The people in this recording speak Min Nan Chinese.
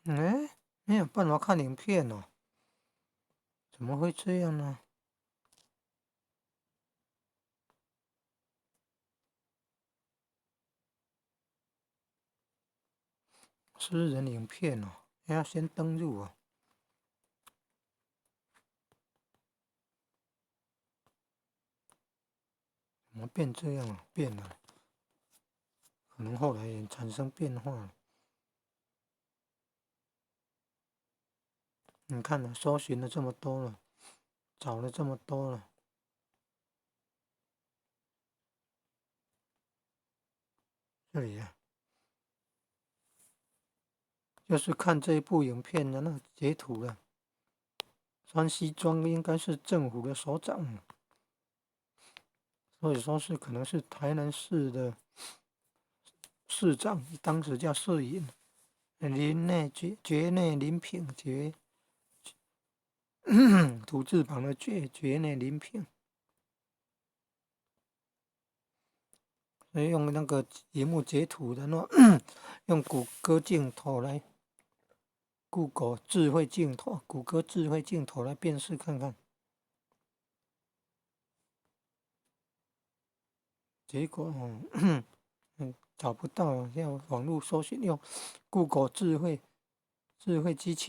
哎，沒有辦法看影片哦，怎麼會這樣呢？私人影片哦，要先登入哦。怎麼變這樣啊？變了，可能後來也產生變化了。你看了，搜尋了這麼多了，找了這麼多了，這裡啊，就是看這一部影片的那個截圖了。穿西裝應該是政府的首長，所以說是可能是台南市的市長，當時叫市尹林內絕絕內林品絕。土字旁的絕，絕內林品，所以用那個螢幕截圖的那，用谷歌鏡頭來，Google 智慧鏡頭，谷歌智慧鏡頭來辨識看看，結果找不到，要網絡搜尋用 Google 智慧機器。